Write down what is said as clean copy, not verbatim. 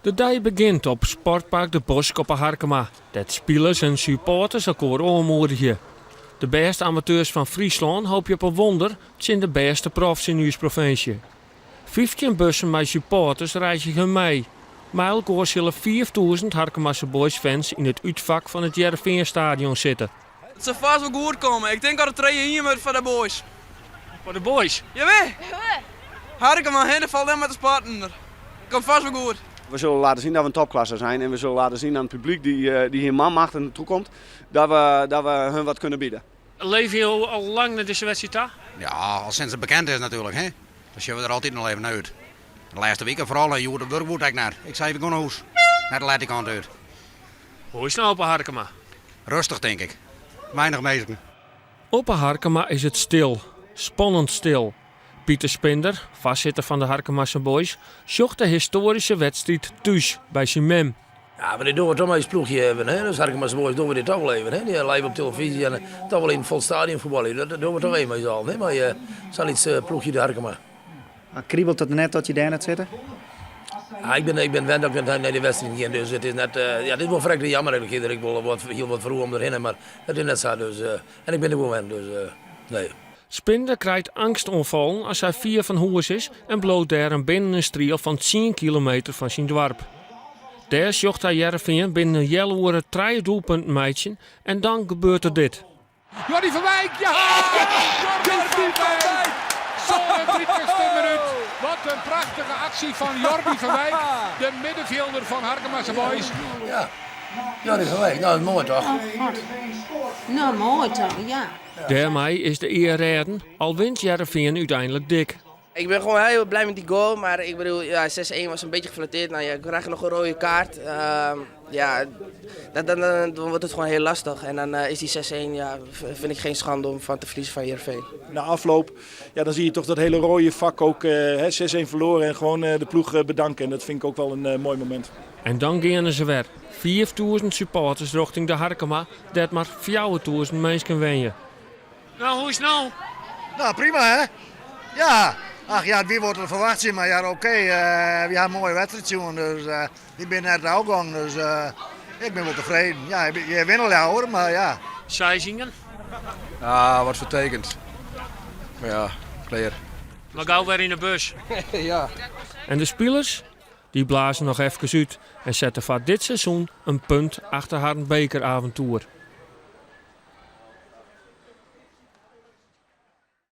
De dei begjint op Sportpark De Bosk op 'e Harkema, dêr't spilers en supporters elkoar oanmoedigje. De bêste amateurs fan Fryslân hoopje op in wonder tsjin de bêste profs yn ús provinsje. 15 bussen mei supporters reizgje mei. Mei elkoar sille 5000 Harkemase Boys fans yn it útfak fan it Hearrenfeanstadion sitte. It sil fêst wol goed komme. Ik tink dat it 3-1 wurdt foar de boys. Foar de boys? Jawel! Harkema, hè, der falt net mei te spatten. Komt fêst wol goed. We zullen laten zien dat we een topklasse zijn en we zullen laten zien aan het publiek die, die hier manmachtig naartoe komt, dat we, dat we hun wat kunnen bieden. Leverje jo al lang nei dizze wedstriid ta? Ja, al sinds it bekend is natuerlik. Hè? Dan sjogge we der altyd noch even nei út. De lêste wike foaral en hjoed op wurk woe it ek net. Ik sei, we gean nei hûs. Net de lette kant út. Hoe is it no op 'e Harkema? Rêstich, tink ik. Weinich minsken. Op 'e Harkema is it stil. Spannend stil. Pieter Spinder, foarsitter fan de Harkemase Boys, sjocht de histoaryske wedstriid thús by syn mem. Ja, mar dit dogge we toch mei ús ploechje even, hè? Dus Harkemase Boys dogge we dit toch wol even, hè? Die live op televyzje en toch wol yn in fol stadion fuotbalje. Dat dogge we toch even mei ús allen, hè? Mei sa'n lyts ploechje de Harkema. Maar kriebelt it net dat je dêr net sitte? Ja, ik bin wend dat ik nei dy wedstriden gean, dus it is net, ja, it is wol ferrekte jammer dat ik der ek wol wat, hiel wat foar oer om derhinne, mar it is net sa, dus, en ik bin der wol wend, dus nee. Spinder krijt eangstoanfallen as hy fier fan hûs is en bliuwt dêrom binnen in striel fan tsien kilometer fan syn doarp. Dêr sjocht hy Hearrenfean binnen in healoere trije doelpunten meitsjen en dan gebeurt der dit. Jordy van Wijk, ja! Jordy van Wijk! 37ste minuut. Wat in prachtige aksje fan Jordy van Wijk, de middenfjilder fan Harkemase Boys. Ja, Jordy van Wijk, nou dat is moai toch? Oh god. No moai toch, ja. Dêrmei is de ear rêden, al wint Hearrenfean úteinlik dik. Ik ben gewoon heel blij met die goal, maar ik bedoel, ja, 6-1 was een beetje geflatteerd. Nou ja, ik krijg nog een rode kaart. Ja, dan, dan, dan, dan wordt het gewoon heel lastig. En dan is die 6-1, ja, vind ik geen schande om van te verliezen van Heerenveen. Na afloop, ja, dan zie je toch dat hele rode vak ook, 6-1 verloren en gewoon de ploeg bedanken. En dat vind ik ook wel een mooi moment. En dan geane se wer. 5000 supporters rjochting de Harkema, dêr't mar 4000 minsken wenje. No, hoe is it no? No, prima hè? Ja, ach ja, wie wordt er ferwachtsjen, mar ja, oké, wy ha in moaie wedstriid sjoen, dus wy binne net ôfgongen, dus ik bin wol tefreden. Ja, je winne leaver, mar ja. Seis-ien? Ja, wat fertekend. Mar ja, klear. Mar gau wer yn de bus. Ja. En de spilers? Dy blaze noch efkes út en sette foar dit seizoen in punt achter harren bekeravontoer.